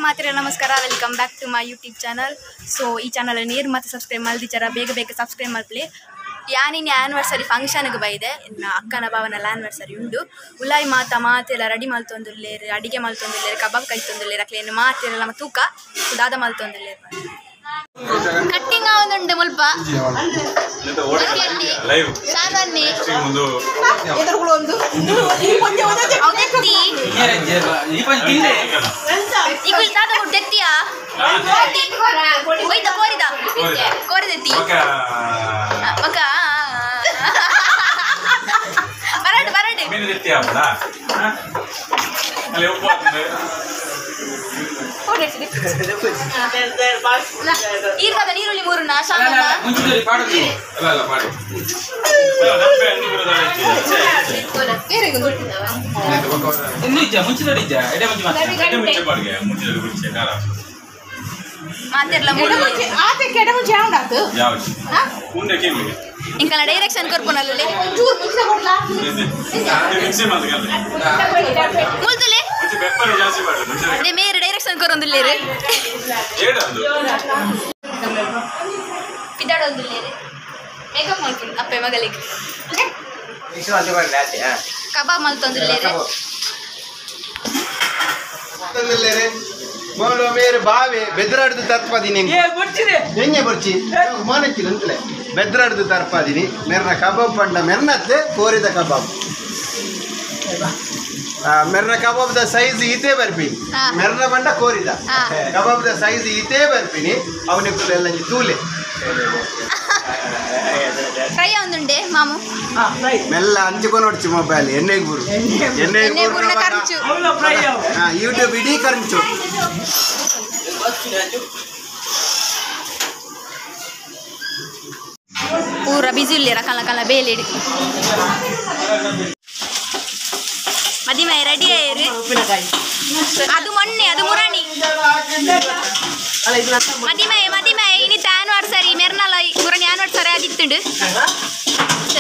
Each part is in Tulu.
ಮಾತ್ರ ನಮಸ್ಕಾರ, welcome back to my YouTube channel. So ಈ ಚಾನಲ್ ನೇರು ಮತ್ತೆ ಸಬ್ಸ್ಕ್ರೈಬ್ ಮಲ್ದಿಚಾರ ಬೇಗ ಬೇಗ ಸಬ್ಸ್ಕ್ರೈಬ್ ಮಲ್ಪಲೆ. ಯಾನಿನ ಆ್ಯನಿವರ್ಸರಿ ಫಂಕ್ಷನ್ಗೆ ಬೈದೆ, ಇನ್ನು ಅಕ್ಕನ ಭಾವನೆಲ್ಲ ಆ್ಯನಿವರ್ಸರಿ ಉಂಡು. ಉಲಾಯಿ ಮಾತ ಮಾತೆಲ್ಲ ರೆಡಿ ಮಲ್ತೊಂದುಲ್ಲೇರು, ಅಡಿಗೆ ಮಲ್ತೊಂದುಲ್ಲೇರು, ಕಬಾಬ್ ಕೈತೊಂದುಲ್ಲೇರು, ಅಕ್ಲೇನು ಮಾತೆಲ್ಲ ತೂಕ ದಾದ ಮಲ್ತೊಂದುಲ್ಲೇರು. ಕಟ್ಟಿಂಗ ಒಂದುಂಡು ಮುಲ್ಪ ನೀರುಳ್ಳಿ ಮೂರು ಇಂಕಲ ಡೈರೆಕ್ಷನ್ ಕೊರ್ಪುನಲ್ಲೇ ಮುಲ್ತುಲೆ ಮೇರೆ ಡೈರೆಕ್ಷನ್ ಕೊರೊಂದುಲ್ಲೇರು ಪಿದಾಡೊಂದುಲ್ಲೇರು ಮೇಕಪ್ ಮಲ್ಪುಂಡು ಅಪ್ಪೆ ಮಗಲಿಗೆ ಕಬಾಬ್ ಮಲ್ತೊಂದುಲ್ಲೇರು ಮೋಲು ಮೇರೆ ಬಾವೆ ಬೆದ್ರಾಡ್ದು ತರ್ಪಾದಿನಿ ಎಂಗೆ ಬರ್ಚಿ ಮಾನಕ್ಕಿಲ್ಲ ಅಂತಲೇ ಬೆದ್ರಾಡ್ದು ತರ್ಪಾದಿನಿ ಮೆರ್ನ ಕಬಾಬ್ ಪಂಡ ಮೆರ್ನತ್ತೆ ಕೋರಿದ ಕಬಾಬ್ ಮೆರ್ನ ಕಬಾಬ್ದ ಸೈಜ್ ಈತೇ ಬರ್ಪಿನಿ ಮೆರ್ನ ಬಂಡ ಕೋರಿದ ಕಬಾಬ್ದ ಸೈಜ್ ಈತೇ ಬರ್ಪಿನಿ ಅವನಿಗೆ ಎಲ್ಲ ತೂಲೆ ಫ್ರೈ ಒಂದುಂಡೆ ಮಾಮು ಮೆಲ್ಲ ಅಂಚಿಕೊಂಡು ನೋಡ್ಚಿ ಮೊಬೈಲ್ ಎಣ್ಣೆ ಗುರು ಎಣ್ಣೆ ಯೂಟ್ಯೂಬ್ ಇಡೀ ಖರ್ಚು. ಪೂರ ಬಿಸಿ ಇಲ್ಲೇರ ಕಲ್ಲ ಕಲ್ಲ ಬೇಲಿಡಿ ಮದಿಮೆ ರೆಡಿ ಆಯಿರು. ಅದು ಮೊನ್ನೆ ಅದು ಮುರಣಿ ಮದಿಮೆ ಮದಿಮೆ ಇನ್ನಿತ್ತ ಆನಿವರ್ಸರಿ ಮೆರ್ನಲ ಮುರಣಿ ಆನಿವರ್ಸರಿ ಅದಿತ್ತುಂಡು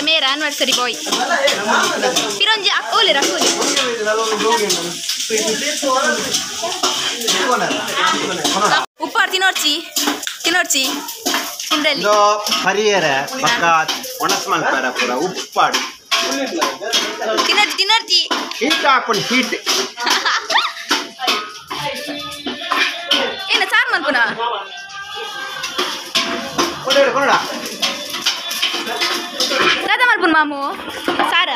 ಮೇರ ಆನಿವರ್ಸರಿ ಬಾಯ್ ಪಿರೊಂಜಿ ಅಕ್ಕೋಲಿ ರಕ್ಕೋಲಿ ಉಪ್ಪಾರು ತಿನ್ನೋರ್ಚಿ ತಿನ್ನೋರ್ಚಿ ತಿಂದ್ರಲ್ಲಿ ಹರಿಯರ ಪಕ್ಕ ಒಣಸ್ ಮಲ್ಪಾರ ಪೂರ ಉಪ್ಪಾಡು ತಿನ್ನೋರ್ಚಿ ತಿನ್ನೋರ್ಚಿ ಹೀಟ್ ಹಾಕೊಂಡು ಹೀಟ್ ಏನ ಸಾರು ಮಲ್ಪುನ ದಾದ ಮಲ್ಪುನ ಮಾಮು ಸಾರ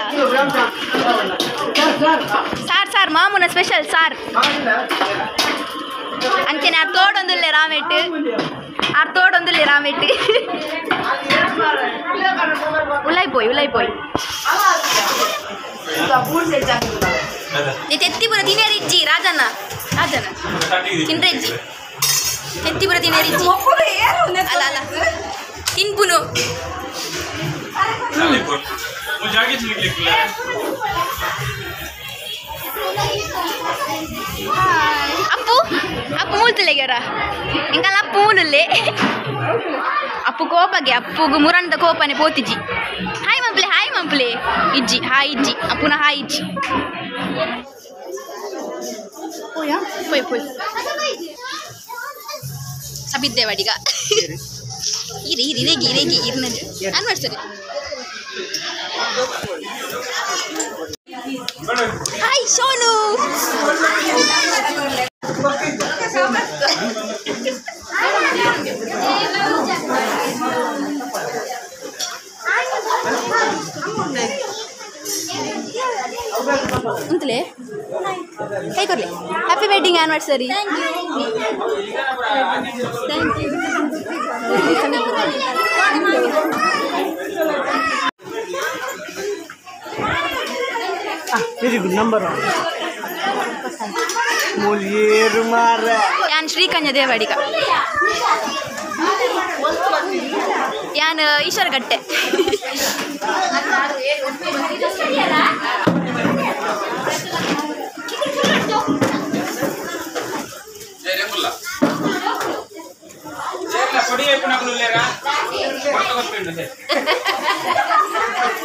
ಸಾರ್ ಸಾರ್ ಮಾಮುನ ಸ್ಪೆಷಲ್ ಸಾರ್ ಅಂಚನೆ ಆ ತೋಡೊಂದುಲ್ಲೆ ರಾಮೆಟ್ಟು ಆ ತೋಡೊಂದುಲ್ಲೆ ರಾಮೆಟ್ಟು ಉಲಾಯ್ ಪೋಯ್ ಉಲಾಯ್ ಪೋಯ್ ತೆತ್ತಿಪುರ ತಿನೇರಿಜ್ಜಿ ರಾಜಣ್ಣ ರಾಜಣ್ಣ ತಿನ್ರೆಜ್ಜಿ ತೆತ್ತಿಪುರ ತಿನೇರಿಜ್ಜಿ ಅಲ್ಲ ಅಲ್ಲ ತಿನ್ಪುನು ಅಪ್ಪು ಅಪ್ಪು ಮೂಲ್ತಲೆಗ್ಯಾರ ಇಂಕಲ್ಲ ಅಪ್ಪು ಮೂಲುಲ್ಲೆ ಅಪ್ಪು ಕೋಪಗೆ ಅಪ್ಪುಗು ಮುರಂದ ಕೋಪನೆ ಪೋತಿಜಿ ಹಾಯ್ ಮಂಪ್ಲೆ ಹಾಯ್ ಮಂಪ್ಲೆ ಇಜ್ಜಿ ಹಾಯ್ ಇಜ್ಜಿ ಅಪ್ಪುನ ಹಾಯ್ ಇಜ್ಜಿ ಪೋಯ್ ಪೋಯ್ ಸಬಿದ್ದೆ ವಡಿಗ ಇರಿ ಇರಿ ಇರೇಗಿ ಇರೇಗಿ ಇರ್ನದು ಆನಿವರ್ಸರಿ. ಹಾಯ್ ಸೋನು ಅಂತಲೇ ಕೈ ಕೊಡ್ಲಿ. Happy wedding anniversary. Thank you. Very good number. ಯಾನ್ ಶ್ರೀಕನ್ಯ ದೇವಾಡಿಗ ಯಾನ್ ಈಶ್ವರಗಟ್ಟೆ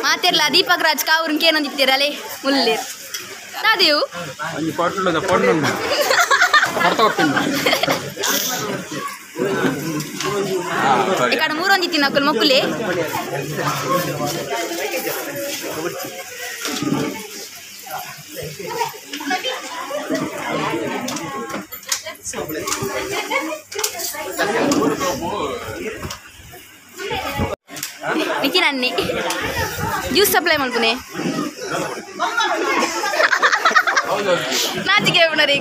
ಮಾತಿರ್ಲ ದೀಪಕ್ ರಾಜ್ ಕಾವ್ರನ್ ಕೇನೊಂದಿತ್ತೀರಲ್ಲೇ ಮುಲ್ಲೇರು. ದಾದೇವು ಒಂಜಿ ಪೊಣ್ಣು. ఇక్కడ ಮೂರೊಂದು ತಿನ್ನಕುಲು ಮೊಕ್ಕುಲೆ ನಿಖಿನ್ ಅನ್ನಿ ಜ್ಯೂಸ್ ಸಪ್ಲೈ ಮಲ್ಪುನೆ ನಾಚಿಕೆ ಉಣ್ಣರಿ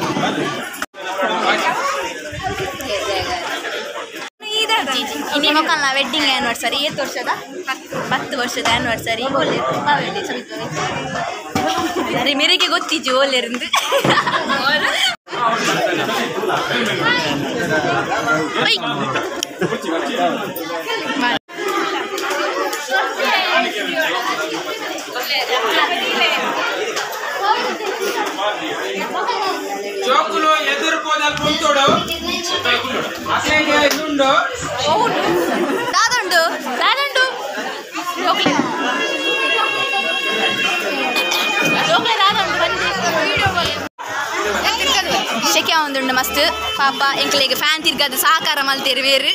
ಇನ್ನು ಮೊಕ್ಕಲ್ನ ವೆಡ್ಡಿಂಗ್ ಆ್ಯನಿವರ್ಸರಿ ಏತ್ ವರ್ಷದ 10 ವರ್ಷದ ಆ್ಯನಿವರ್ಸರಿ ಸರಿ ಮೇರೆಗೆ ಗೊತ್ತಿಜ್ಜು ಓಲೆருந்து ಚೋಕುಲು ಎದುರು ಪೋದಲ್ ಕುಂತೋಡು ಅಸೇಗೆ ಇದುಂಡು ದಾದುಂಡು ದಾದುಂಡು ಚೋಕ್ಲೆ ಚೋಕ್ಲೆ ದಾದುಂಡು ಬಂದು ಶೆಕೆ ಒಂದುಂಡು ಮಸ್ತ್ ಪಾಪ ಎಂಕ್ಲೆಗ್ ಫ್ಯಾನ್ ತಿರ್ಗದು ಸಾಕಾರ ಮಲ್ತೇರು ಬೇರು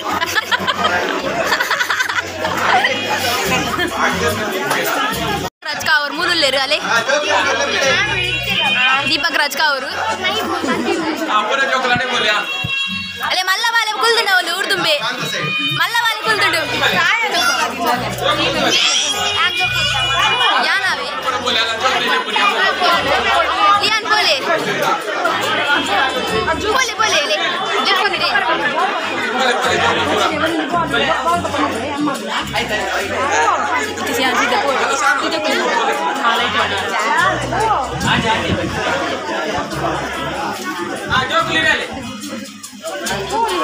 ರಾಜ್ಕಾ ಅವರು ಮೂಲುಲ್ಲೇರು ಅಲೆ ದೀಪಕ್ ರಾಜ್ಕಾ ಅವರು ಅಲೆ ಮಲ್ಲವಾಲೆ ಕುಲ್ದುಂಡು ಅವಳು ಊರ್ದುಂಬೆ ಮಲ್ಲವಾಲೆ ಕುಲ್ದುಂಡು ಯಾನಾವೆ ಲಿಯಾನ್ ಬೋಲೆ ಬೋಲೆ ಬೋಲೆ ಲೇ ಜಪ್ಪುಂದಿರಿ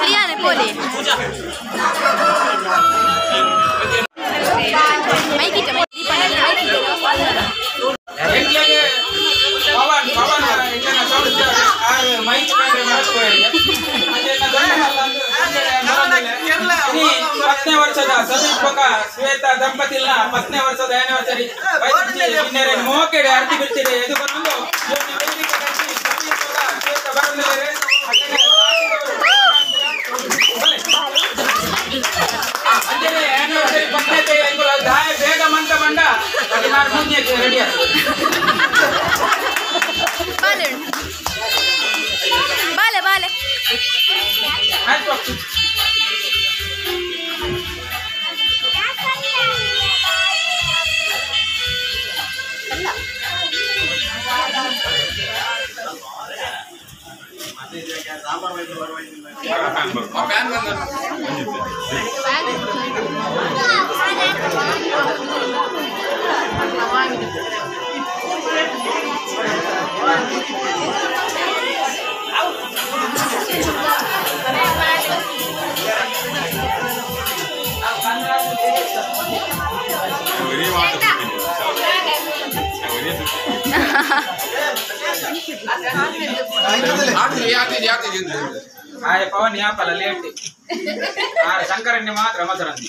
ಲಿಯಾನೆ ಬೋಲೆ ಮೈಕಿಟ ಪತ್ತನೇ ವರ್ಷದ ಸಮೀಪಕ ಶ್ವೇತಾ ದಂಪತಿಲ್ಲ 10ನೇ ವರ್ಷದ ಆನಿವರ್ಸರಿ ಮೋಕೆಡೆ ಅರ್ತಿ ಬಿಡ್ತೀರಿ ಎದುಕೊಂಡು ಬೇಗ ಮಂತ ಬಂಡ 16 ರೆಡಿ ಬಾಲೆ ಬಾಲೆ ಆಯ್ತು. ಪವನ್ ಯಾಪಲ್ಲ ಲೇಟ್ ಶಂಕರಣ್ಯ ಮಾತ್ರ ಮಸರಂದಿ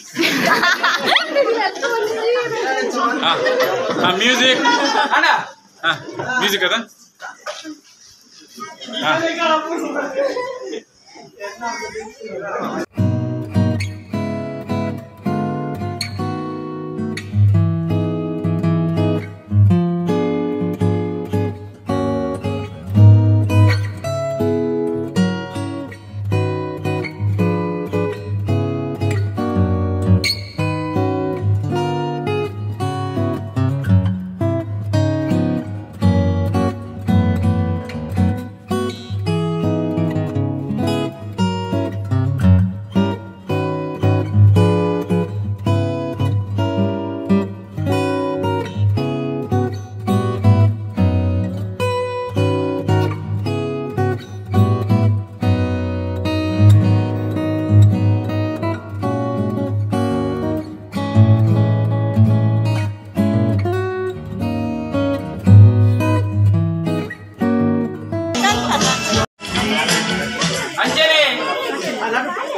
ಮ್ಯೂಸಿಕ್ ಅಣ್ಣ ಮ್ಯೂಸಿಕ್ ಅದ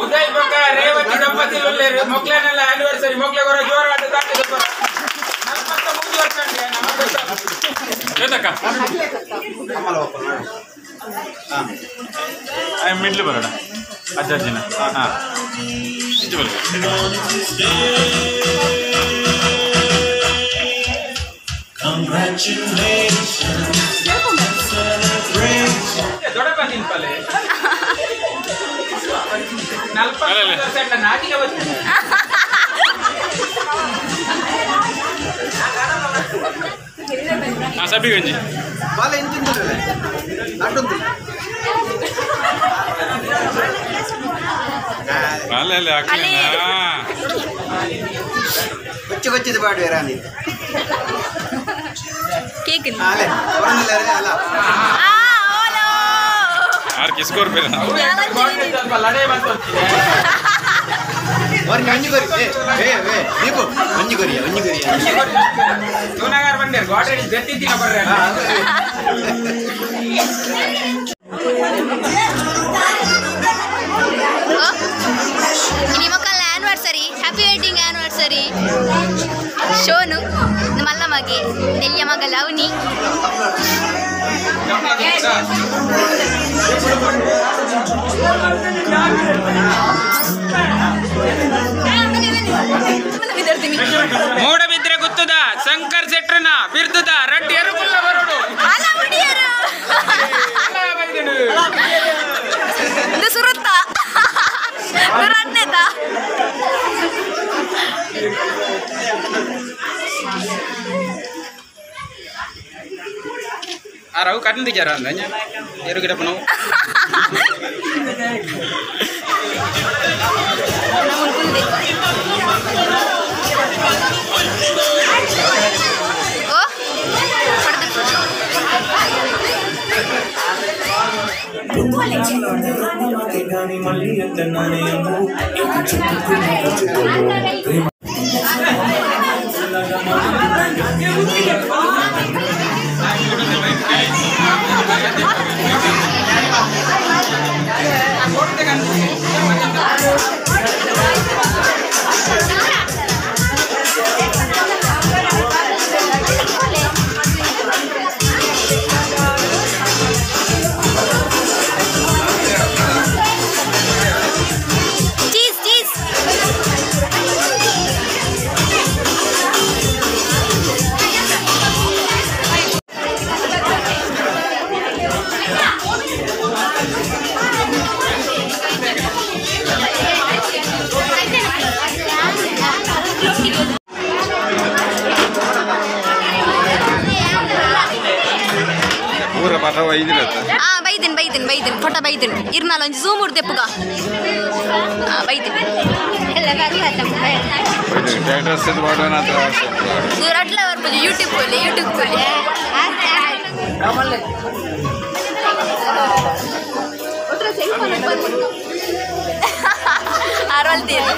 ಉದಯ್ ಬೊಕ್ಕ ರೇವತಿ ದಂಪತಿ ಮೊಕ್ಲೆನೆಲ್ಲ ಆನಿವರ್ಸರಿ ಮೊಕ್ಲೆ ಹೊರ ಜೋರಾದ ದಾಟಿದ 43 ವರ್ಷ. I middle ಬರೋಣ ಅಜ್ಜಾಜಿನ ಹಾಂ ಇಂಚು ಬರೋಣ. ದೊಡ್ಡಪ್ಪ ತಿನ್ಪಲೆ 40 ನಾಚಿಕೆ ಬರ್ತದೆ. ಹಾಂ ಸಬ್ಬಿ ಗಂಜಿ ಬಾಲ ಇಂಚಿಂದಲ್ಲ ಅಟ್ಟೊಂದು ಅಲ್ಲ ಅಲ್ಲ ಹಾಕ್ಲಿಲ್ಲ. ಕೊಚ್ಚಿ ಕೊಚ್ಚಿದ ಪಾಡುವೆ ರಾಣಿ. ಕೇಕ್ ಅಲ್ಲೇ ಅಲ್ಲ ಆರು ಕಿಸ್ಕೋರ್ ಬೇರೆ ಸ್ವಲ್ಪ ಲಡೆ ಬಂತು. ಅವ್ರಿಗೆ ಅಂಜಿ ಕೊರಿ. ಏ ಏ ಏ ದೀಪು ಒಂಜಿ ಕೊರಿಯ ಒಂಜಿ ಕೊರಿಯ. ಜೂನಾಗಾರ್ ಬಂದೇರು ಗಾಡ್ರೆಡಿ ಬೆತ್ತಿದ್ದೀನ ಬರ್ರೆ. ನಿಮ್ಮ ಆನಿವರ್ಸರಿ, ಹ್ಯಾಪಿ ವೆಡ್ಡಿಂಗ್ ಆನಿವರ್ಸರಿ. ಶೋನು ಮಲ್ಲ ಮಗೆ ನೆಲ್ಲಿಯ ಮಗ ಲವ್ನಿ. ಮೂಡಬಿದ್ರೆ ಗೊತ್ತದ ಶಂಕರ್ ಶೆಟ್ರನ ಬಿರ್ದುದ ರಡ್ಡಿ ಎರುಕುಲ್ಲ ಬರೋಡು. ಇದು ಸುರುತ್ತ ರಡ್ನೇತ. ಆ ರವು ಕಟ್ಟಿದ್ದಾರ ಅಂದ ಎರು ಗಿಡಪ್ಪ ನಾವು ಚೀಸ್ ಚೀಸ್. ಊರ ಪಾಠ ಐದಿರತ್ತ. ಆ ಬೈದಿನ್ ಬೈದಿನ್ ಬೈದಿನ್ ಫೋಟೋ ಬೈದಿನ್ ಇರ್ನಾಲ ಒಂಜಿ ಝೂಮ್ ಉಡ್ದೆಪ್ಪುಗ. ಬೈದಿನ್ ಸ್ಟೇಟಸ್ ಮಾಡೋಣ ರಡ್ಲ ಬರ್ಬೋದು ಯೂಟ್ಯೂಬ್ ಕೊಲ್ಲಿ ಯೂಟ್ಯೂಬ್ ಕೊಲ್ಲಿ. ಅರವಲ್ತೀರಿ.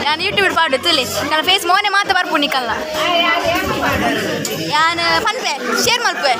ನಾನು ಯೂಟ್ಯೂಬ್ ಪಾಡು ತುಲಿ ನನ್ನ ಫೇಸ್ ಮೋನೆ ಮಾತ ಬರ್ಪು ನಿಕಲ್ಲ ಯಾನ್ ಪನ್ಪೆ ಶೇರ್ ಮಲ್ಪೆ.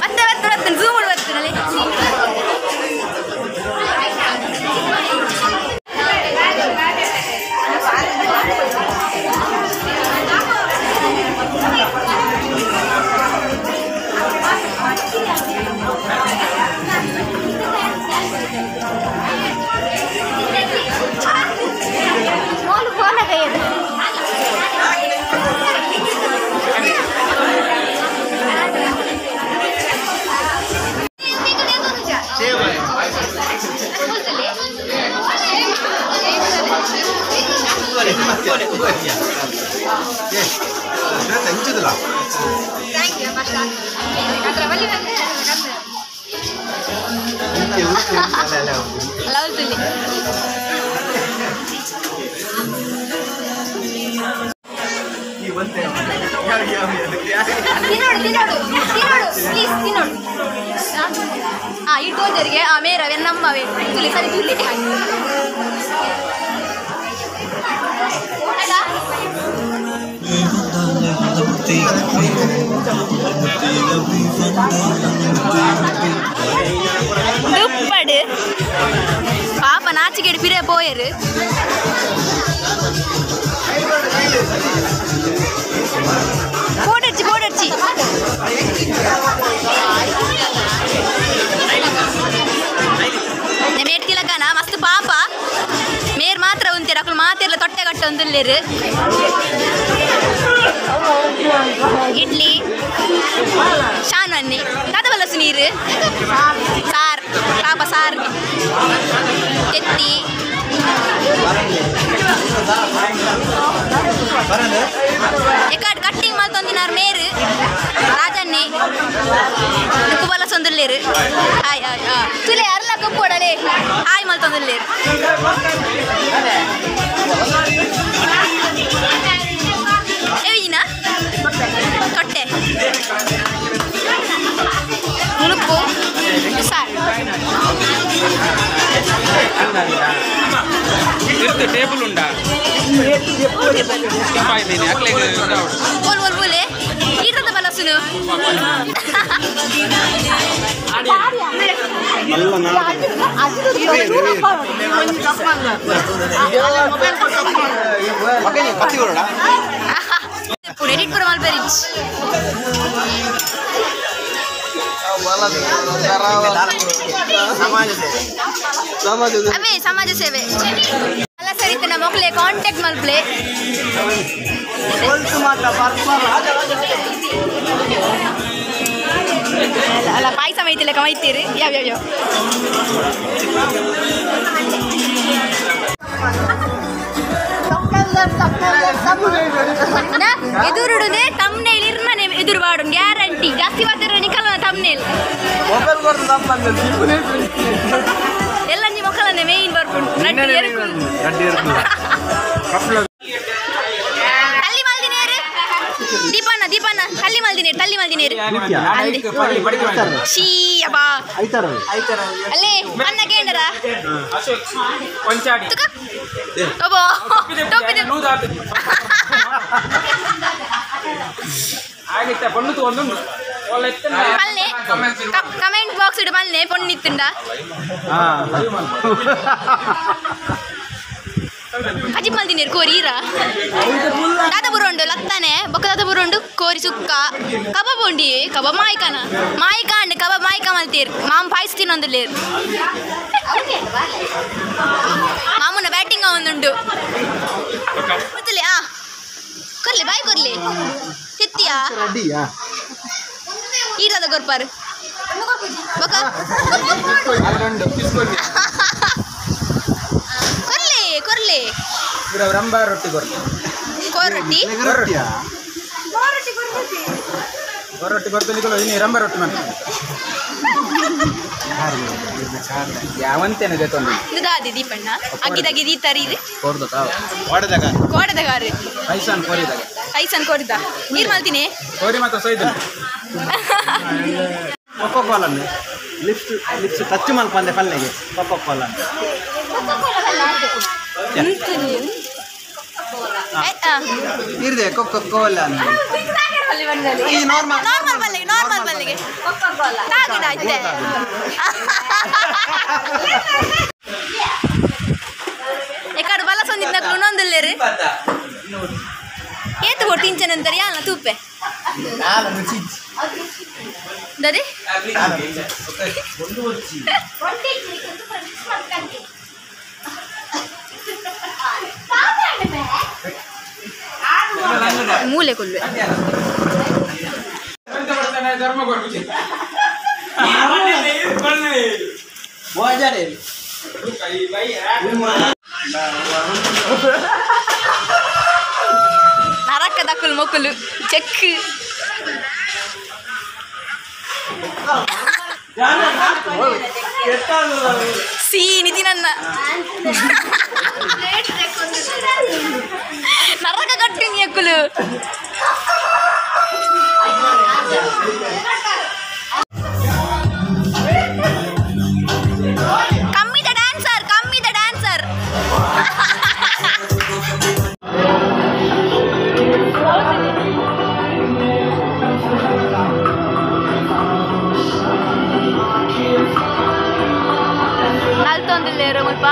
ಮತ್ತೆ ಮತ್ತೆ ಮತ್ತೆ ಝೂಮ್ ಬರ್ತೀನಲ್ಲಿ. ಶ್ವೇತ ಇಂಚುದಿಲ್ಲ. Love ತುಲಿ ತಿನ್ನೋಡು ತಿನ್ನೋಡು ತಿನ್ನೋಡು ಪ್ಲೀಸ್ ತಿನ್ನೋಡು. ಆ ಇಟ್ಟೋದರಿಗೆ ಆ ಮೇರವೆ ನಮ್ಮವೇ ತುಲಿ ಸರಿ ತುಲಿ. ದುಪ್ಪಡು ಪಾಪ ನಾಚಿಕೆಡು ಪಿರೆ ಪೋಯರು. போடச்சி போடச்சி ಮೇರ್ತಿಲಕನ ಮಸ್ತ್ ಪಾಪ ಮೇರ್ ಮಾತ್ರ ಉಂತೇರು ಅಕುಲು ಮಾತೆರ್ಲ ತೊಟ್ಟೆ ಕಟ್ಟ ಒಂದುಲ್ಲೇರು. ಇಡ್ಲಿ ಶಾನನ್ನಿ ತಾತ ಬಲ್ಲಸು ನೀರು ಸಾರ್ ಪಾಪ ಸಾರ್ ತೆತ್ತಿ ಎಕಾಡ್ ಕಟ್ಟಿಂಗ್ ಮಲ್ತೊಂದಿನಾರ್ ಮೇರು ರಾಜನ್ನಿ ಉಪ್ಪು ಬಲಸೊಂದುಲ್ಲೇರು. ಆಯ್ ಆಯ್ ಆ ತುಲೆ ಅರ್ಲ ಕಪ್ಪೋಡಲೆ ಆಯ್ ಮಲ್ತೊಂದುಲ್ಲೇರು. ಎವಿಜಿನ ತೊಟ್ಟೆ ಮುಳುಪು ಸಾರ್ ಟೇಬಲ್ ಉಂಡಾ ಬೋಲ್ ಬೋಲ್ ಬೋಲೆ ಈಟದ ಬಲಸುನು ಎಡಿಟ್ ಪೂರ ಮಲ್ಪೆರಿಚ್. ಅವೇ ಸಮಾಜ ಸೇವೆ ಅಲ್ಲ ಸರಿ ನಮ್ಮ ಮಕ್ಕಳೇ ಕಾಂಟ್ಯಾಕ್ಟ್ ಮಲ್ಪ್ಲೆ. ಅಲ್ಲ ಪಾಯಸ ಮೈತಿಲ್ಲ ಕಮೈತೀರಿ ಯಾವ ಯಾವ ಯಾವ ಎದುರುಡುದೆ ತಮ್ನೇಲ್ ಇರ್ಮನೆ ಎದುರು ಬಾಡು ಗ್ಯಾರಂಟಿ ಜಾಸ್ತಿ ಮಾತಾಡ ನಿಕಲ ತಮ್ನೇಲ್ ಎಲ್ಲ ನಿಮ್ಮ ಮಕ್ಕಳನ್ನೇ ಮೇಯ್ನ್ ಬರ್ಪುಂಡು. ತಲ್ಲಿ ಮಲ್ದಿನೇರು ದೀಪಣ್ಣ ದೀಪಣ್ಣ ತಲ್ಲಿ ಮಲ್ದಿನೇರು ತಲ್ಲಿ ಮಲ್ದಿನೇರು ಶೀ ಅಬ್ಬಾ ಅಲ್ಲೇ ಅನ್ನ ಕೇಂದ್ರ ಕಮೆಂಟ್ ಬಾಕ್ಸ್ ಇಡು ಮಲ್ನೆ ಪೊನ್ನಿತ್ತುಂಡ ಅಜ್ಜಿ ಮಲ್ದಿನೇರು ಕೋರಿ ಇರ ದಾದ ಬುರುಂಡು ಲತ್ತಾನೆ ಬೊಕ್ಕ ದಾದ ಬುರುಂಡು ಕೋರಿ ಸುಕ್ಕ ಕಬಾಬ್ ಉಂಡಿ ಕಬಾಬ್ ಮಾಯ್ಕನ ಮಾಯ್ಕ ಅಂಡ್ ಕಬಾಬ್ ಮಾಯ್ಕ ಮಲ್ತೀರ್ ಮಾಮ್ ಪಾಯ್ಸ ತಿನ್ನೊಂದುಲ್ಲೇರು ಮಾಮೂನ ಬ್ಯಾಟಿಂಗ್ ಒಂದುಂಡು ಗೊತ್ತಲೇ ಆ ಕೊರ್ಲಿ ಬಾಯ್ ಕೊರ್ಲಿ ತಿತ್ತಿಯಾ ಈರದ ಕೊರ್ಪಾರು ಬೊಕ್ಕ ಕೊರ್ಲಿ ಕೊರ್ಲಿ ರೊಟ್ಟಿ ಕೊರ್ಲಿ ಕೋರೊಟ್ಟಿ ರೊಟ್ಟಿ ಕೊರ್ತಲಿಕ್ಕಲ್ಲ ಇನ್ನು ರಂಬ ರೊಟ್ಟಿ ಮಾಡ್ತೀನಿ ಯಾವಂತೇನೆ ಗೊತ್ತೊಂದು ದಾದಿ ದೀಪಣ್ಣ ಅಗ್ಗಿದಾಗಿ ದೀತಾರಿ ಇದು ಕೋಡದಗಾರು ಐಸನ್ ಕೋರಿದಾಗ ಐಸನ್ ಕೋರಿದ ನೀರು ಮಲ್ತೀನಿ ಕೋರಿ ಮಾತ್ರ ಸೈದು ಕೊಕ್ಕೋ ಕೋಲನ್ನು lips lips touch ಮಲ್ಪಂದೆ ಪಲ್ಲೆಗೆ ಕೊಕ್ಕೋ ಕೋಲ ಇರ್ದೆ ಕೊಕ್ಕೋ ಕೋಲ ಈ ನಾರ್ಮಲ್ ನಾರ್ಮಲ್ ಪಲ್ಲೆಗೆ ನಾರ್ಮಲ್ ಪಲ್ಲೆಗೆ ತಾಗಿದ ಆಯ್ತೆ. ಎಕ್ಕಡು ಬಲಸೊಂದಿದ್ನಕ್ಲು ಇನ್ನೊಂದುಲ್ಲೇರು ಏತು ಕೊಟ್ಟು ಇಂಚನಂತಾರೆ ಯಾಲ ತೂಪೆ ದದೆ ಮೂಲೆ ಕೊಲ್ವೆ ನರಕ ದಕ್ಕುಲು ಮೊಕ್ಕಲು ಚೆಕ್ ಸಿ ನಿಧಿ ನನ್ನ ನರಕ ಕಟ್ಟಿನಿ ಅಕ್ಕುಲು. ಕಮ್ಮಿದ ಡ್ಯಾನ್ಸರ್, ಕಮ್ಮಿದ ಡ್ಯಾನ್ಸರ್. ನಲ್ತೊಂದಿಲ್ಲೇರು ಮುಲ್ಪ.